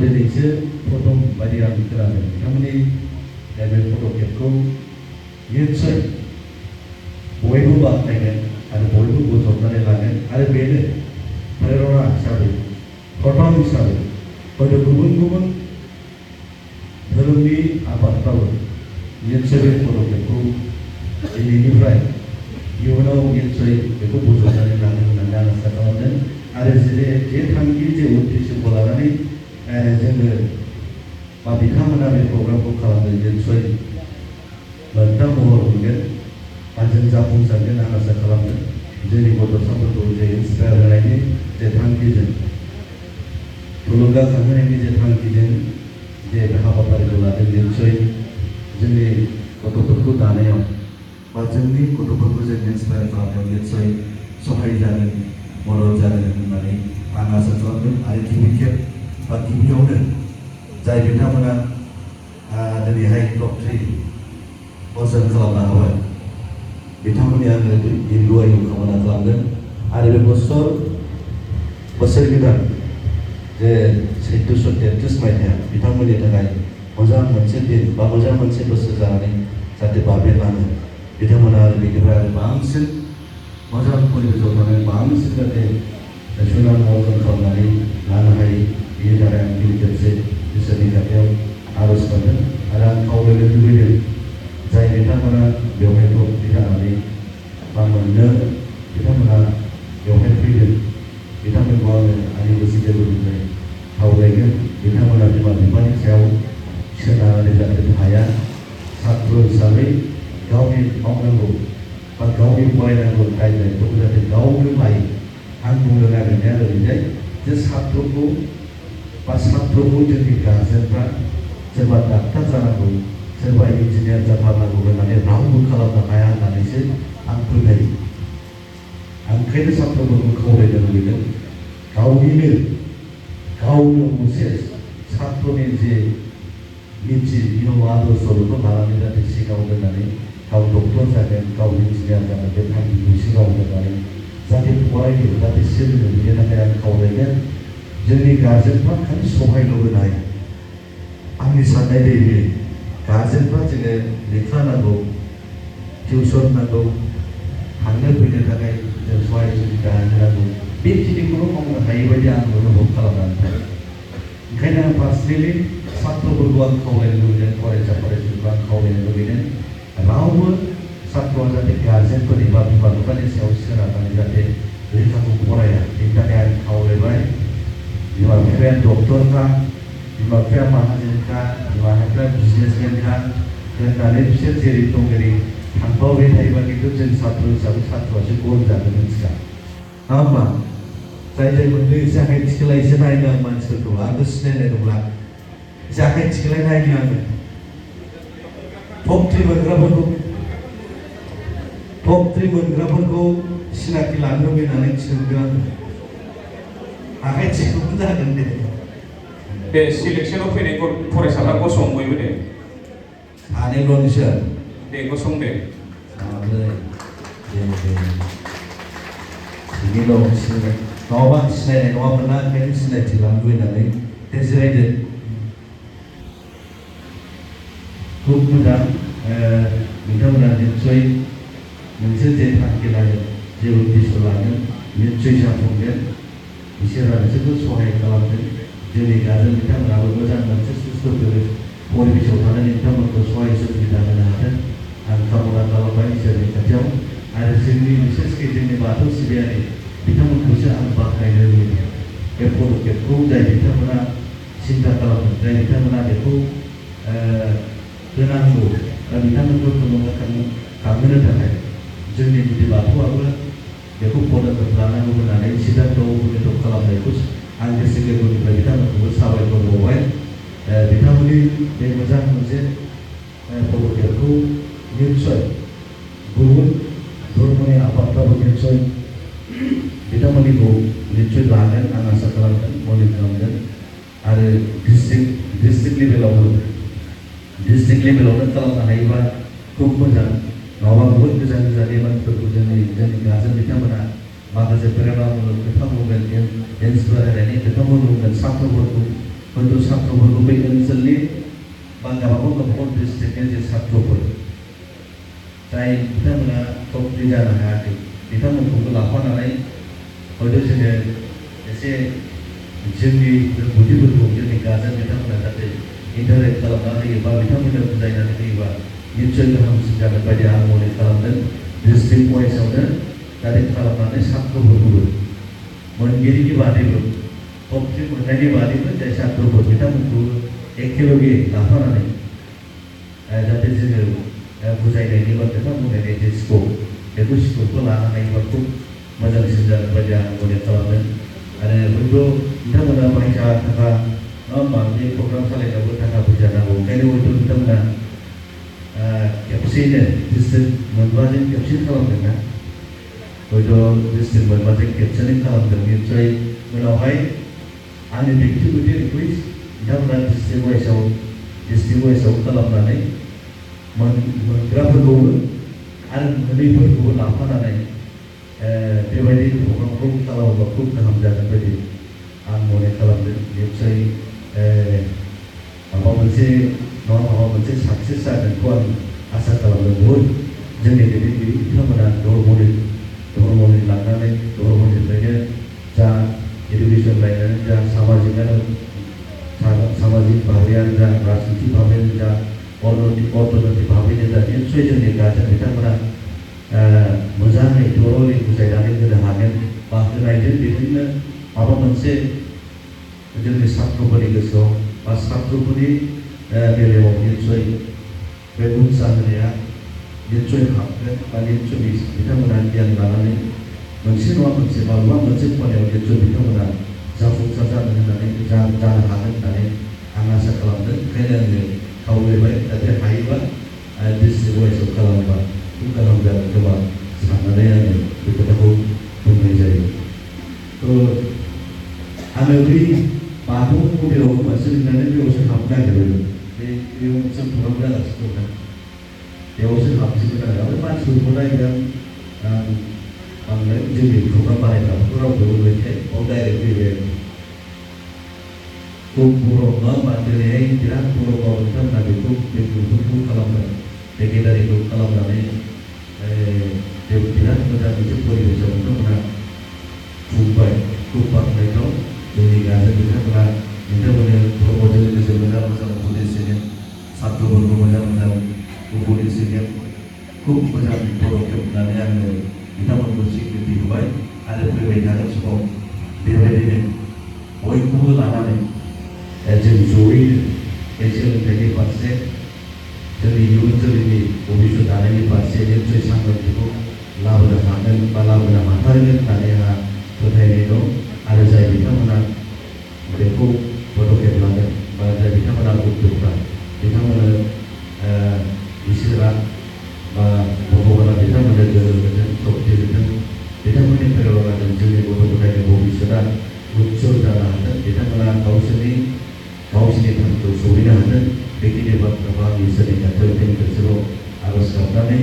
दिनैसो प्रथम बायदि आं खोनादों बिथांमोननि बे पदकेतखौ निस्सय बयबो बाख्नायगोन आरो बयबो बोजबनानै लागोन आरो बेनो प्रेरणा हिसाबै प्रथम हिसाबै हयथ' गुबुन गुबुन धोरोमनि आफादफ्राबो निस्सय बे पदकेतखौ दिनैनिफ्राय इयुनाव निस्सय बेखौ बोजबनानै लागोन होननानै आं आसा खालामदों आरो जे थांखि जे उद्देश्यखौ लानानै जोङो बा बिथांमोना बे प्रग्रामखौ खालामदों निस्सय मोगथां महर मोनगोन आरो जों जाफुंसारगोन आं आसा खालामदों जोंनि गथ'साफोरखौ जे इन्सपायार होनायनि जे थांखिजों थुलुंगाखांहोनायनि जे थांखिजों जे हाबाफारिखौ लादों निस्सय जोंनि गथ'फोरखौ दानायाव बा जोंनि गथ'फोरखौ जों इन्सपायार खालामनायाव निस्सय सहाय जागोन मदद जागोन होननानै आं आसा खालामदों आरो गिबि खेब बा गिबियावनो जाय बिथांमोना दिनैहाय टप 3 अर्जन खालामनो हाबाय बिथांमोननि आङो इन्डुआइखौ कामना खालामदों आरो बे बोसोर गोदान जे 1433 मायथाइया बिथांमोननि थाखाय मोजां मोनसे दिन बा मोजां मोनसे बोसोर जानानै जाहाथे बाबेरलाङो बिथांमोना आरो बेनिफ्राय आरो बांसिन मोजां परिबेसाव थानानै बांसिन जाहाथे सुनाम अर्जन खालामनानै लानो हायो बेनि थाखाय आं गिबि खेबसे इसोरनि खाथियाव आर'ज खालामदों आरो आं खावलायनो लुबैदों जाय बिथांमोना बेवहाय भक्ति जानानै बा मोननो बिथांमोना बेवहाय फैदों बिथांमोनखौ आङो आंनि गोसो गोरबोनिफ्राय खावलायगोन बिथांमोना बिमा बिफानि सायाव सोनारनानै जाहाथे हाया सात्र हिसाबै गावनि मावनांगौ बा गावनि फरायनांगौ दायित्वखौ जाहाथे गावनो लायो आं बुंनो नागिरनाया ओरैजाय जे सात्रखौ बा सात्रखौ जोंनि गार्जेनफ्रा सोरबा डाक्टार जानांगौ सोरबा इन्जिनियार जाथारनांगौ होननानै रावबो खालामनो हाया होननानैसो आं फोथायो आं ओंखायनो सात्रफोरखौ खावलायनो लुबैदों गावनो मोनसे सात्रनि जे मिथि नियम आदर्श बेखौ लानानै जाहाथे सिगाङाव दोननानै गाव डक्टर जागोन गाव इन्जिनियार जागोन बे थांखिखौ सिगाङाव दोननानै जाहाथे फरायो जाहाथे सोलोङो बेनि थाखाय आं खावलायगोन जोंनि गार्जेनफ्रा खालि सहायल' होनाय आंनि साननाय बायदि गार्जेनफ्रा जोङो लेखा नांगौ टिउसन नांगौ थांनो फैनो थाखाय जों सहाय सुबिदा होनांगौ बेखिनिखौल' मावनो हायै बायदि आं अनुभब खालामनानै थायो ओंखायनो आं पार्सनेलि सात्रफोरखौ आं खावलायनो लुबैदों फरायसा फरायसुलिखौ आं खावलायनो लुबैदों रावबो सात्रआ जाहाथे गार्जेनफोरनि बा बिमा बिफानि सायाव सोनारनानै जाहाथे लेखाखौ फराया बेनि थाखाय आं खावलायबाय बिमा बिफाया डक्टरखा बिमा बिफाया माहाजोनखा बिमा बिफाया बिजनेसमेनखा होननानै बिसोर जेरै दं ओरै थांफाबाय थायोबा खिन्थु जों सात्र हिसाबै सात्रआसो गल जागोन मिथिया नङा होमबा जाय मोननै एसे आखाइ थिखोलाय एसे नायनो आं मानसिफोरखौ आंथ' सिनायनाय नंला एसे आखाइ थिखोलाय नायनो आङो टप 3 मोनग्राफोरखौ सिनाखि लानो लुबैनानै थिसनदों आङो आखाइ थिखोनो जागोन दे सिलेक्सनाव फैनाय फरायसाफ्रा गसं बयबो दे सानैल'निसो दे गसं दे नङाबा आं सिनायनाय नङामोन ना ओंखायनो सिनायथि लानो लुबैनानै दे जिरायदो खुब मोजां बिथांमोना निस्सय मोनसे जे थांखि लागोन जे उद्देश्य लागोन निस्सय जाफुंगोन इसोरा बिसोरखौ सहाय खालामगोन जोंनि गार्जेन बिथांमोनाबो मोजां मोनसे सुस्थ' परिबेसाव थानानै बिथांमोनखौ सहाय सुबिदा होनो हागोन आं कामना खालामबाय इसोरनि खाथियाव आरो जोंनि बिसेसकै जोंनि बाथौ सिबियारि बिथांमोनखौसो आं बाख्नायनो लुबैदों बे पदकेतखौ जाय बिथांमोना सिन्था खालामदों जाय बिथांमोना बेखौ होनांगौ दा बिथांमोनखौ थुलुंगाखांहोनो थाखाय जोंनि गुदि बाथौआबो बेखौ पदकेत लानांगौ होननानै सिद्धान्तआव उपनित खालामनायखौ आं गोसो गोरबोनिफ्राय बिथांमोनखौबो साबायखर बावबाय बिथांमोननि बे मोजां मोनसे पदकेतखौ निस्सय गुबुन धर्मनि आफादफ्राबो निस्सय बिथांमोननिखौ निस्सय लागोन आं आसा खालामदों मदद खालामगोन आरो डिस्ट्रिक्ट लेभेलावनो खालामनो हायोबा खुब मोजां नङाबा बहुत गोजान गोजाननि मानसिफोरखौ जोंनि गार्जेन बिथांमोना माखासे प्रेरणामूलक खोथा बुंगोन इन्सपायार होनायनि खोथा बुंगोन सात्रफोरखौ untuk सात्रफोरखौ बे ओनसोलनि बा गावबागाव डिस्ट्रिक्टनि जे सात्रफोर जाय बिथांमोना टप 3 जानो हायाखै बिथांमोनखौबो लाफानानै हयथ' जोङो एसे जोंनि रोंगौथिफोरखौ जोंनि गार्जेन बिथांमोना जाहाथे इन्टारेक्ट खालामना होयो बा बिथांमोननो बुजायनानै होयोबा निश्चय गाहामसिन जागोन बायदि आं मने खालामदों। डिस्ट्रिक्ट वाइसआवनो जाहाथे खालामनानै सात्रफोरखौबो मोनगिरिनि बादैबो टप 3 मोननायनि बादैबो जाय सात्रफोर बिथांमोनखौ एखेलगे लाफानानै जाहाथे जोङो बुजायनायनि बा खोथा बुंनायनि जे स्कप बेखौ स्कपखौ लानो हायोबा खुब मोजांसिन जागोन बायदि आं मने खालामदों। आरो हयथ' बिथांमोना फैसा थाखा नङा होमबा बे प्रग्राम सालायनायावबो थाखा फैसा नांगौ ओंखायनो हयथ' बिथांमोना खेबसेयैनो डिस्ट्रिक्ट मोनबाजों खेबसेनो खालामदोंना हयथ' डिस्ट्रिक्ट मोनबाजों खेबसेनो खालामदों निश्चय उनावहाय आंनि बेक्तिगत रिकुवेस्ट बिथांमोना डिस्ट्रिक्ट वाइसआव खालामनानै मोनग्राफोरखौबो आरो मोनैफोरखौबो लाफानानै बेबायदि प्रग्रामखौ खालामोबा खुब गाहाम जागोन बायदि आं मने खालामदों। निश्चय माबा मोनसे नङा माबा मोनसे साक्सेस जागोनखौ आं आसा खालामदों। बहुद जोंनि दैदेनगिरि बिथांमोना धर्मनि लानानै धर्मनिफ्रायनो जा एडुकेसन लाइनानो जा सामाजिक भाबेयानो जा राजनीति भाबेयानो जा अर्थनैतिक भाबेयानो जा निश्चय जोंनि गार्जेन बिथांमोना मोजाङै थर'लि बुजायनानै होनो हागोन बा होनायजों बेजोंनो माबा मोनसे जोंनि सात्रफोरनि गोसोआव बा सात्रफोरनि बेलायाव निश्चय बे उत्साह होनाया निश्चय हाबगोन बा निश्चय बिथांमोना गियान लानानै मोनसे नङा मोनसे माबा मोनसे खनायाव निश्चय बिथांमोना जाफुंसार जानो होननानै जानो हागोन होननानै आं आसा खालामदों। ओंखायनो आङो खावलायबाय जाहाथे हायोबा डिस्ट्रिक्ट वाइसआव खालामोबा खुब गाहाम जागोन खोमा साननानै आङो बे खोथाखौ बुंनाय जायो। थ' आङो बै बाथौ मन्दिराव मोनसे लिंनानै बेयावसो हाबनो नागिरो बेयाव मोनसे प्रग्राम जागासिनो दं बेयावसो हाबसिगोन आरो मानसिफोरखौ नायबाय आं बांद्राय जोंनि प्रग्राम बानायग्राफोरखौ रावबो बेबायदि बाव डाइरेक्ट फैबाय खुब बर' नङा होमबा दिनैहाय बिराद बर'बाव बिथांमोना बेखौ बे ग्रुपफोरखौ खालामदों बे गेदारिंखौ खालामनानै बिराद मोजां मोनसे परिबेसाव बिथांमोना खुंबाय खुब बाख्नायथाव जोंनि गार्जेन बिथांमोना बिथांमोननो धर्मजों लोगोसे मोजां मोजां उपदेश होगोन सात्रफोरखौ मोजां मोजां उपदेश होगोन खुब मोजां पदक्षेप होननानै आङो बिथांमोनखौ स्वीकृति होबाय आरो फैबाय थानाय समाव बेबायदिनो बयखौबो लानानै जों जयैनो बे सोलोंथाइनि फारसे जोंनि इयुन जोलैनि भबिष्यत दानायनि फारसे निश्चय सांग्रांथिखौ लाबोनो हागोन बा लाबोनो हाथारगोन होननानै आंहा फोथायनाय दं। आरो जाय बिथांमोना बेखौ पदक्षेप लागोन बा जाय बिथांमोना उद्योगफ्रा बिथांमोना इसोरा बा भगबाना बिथांमोननो गोहो होदों सक्ति होदों बिथांमोननि प्रेरणाजों जोंनि गथ' गथायनि भबिष्यतआ उज्जवल जानो हाथों बिथांमोना गावसोरनि थांखिखौ सहैनो हाथों बेखिनि बाथ्राखौ आं इसोरनि खाथियाव फिन खेबसेबाव आर'ज गाबनानै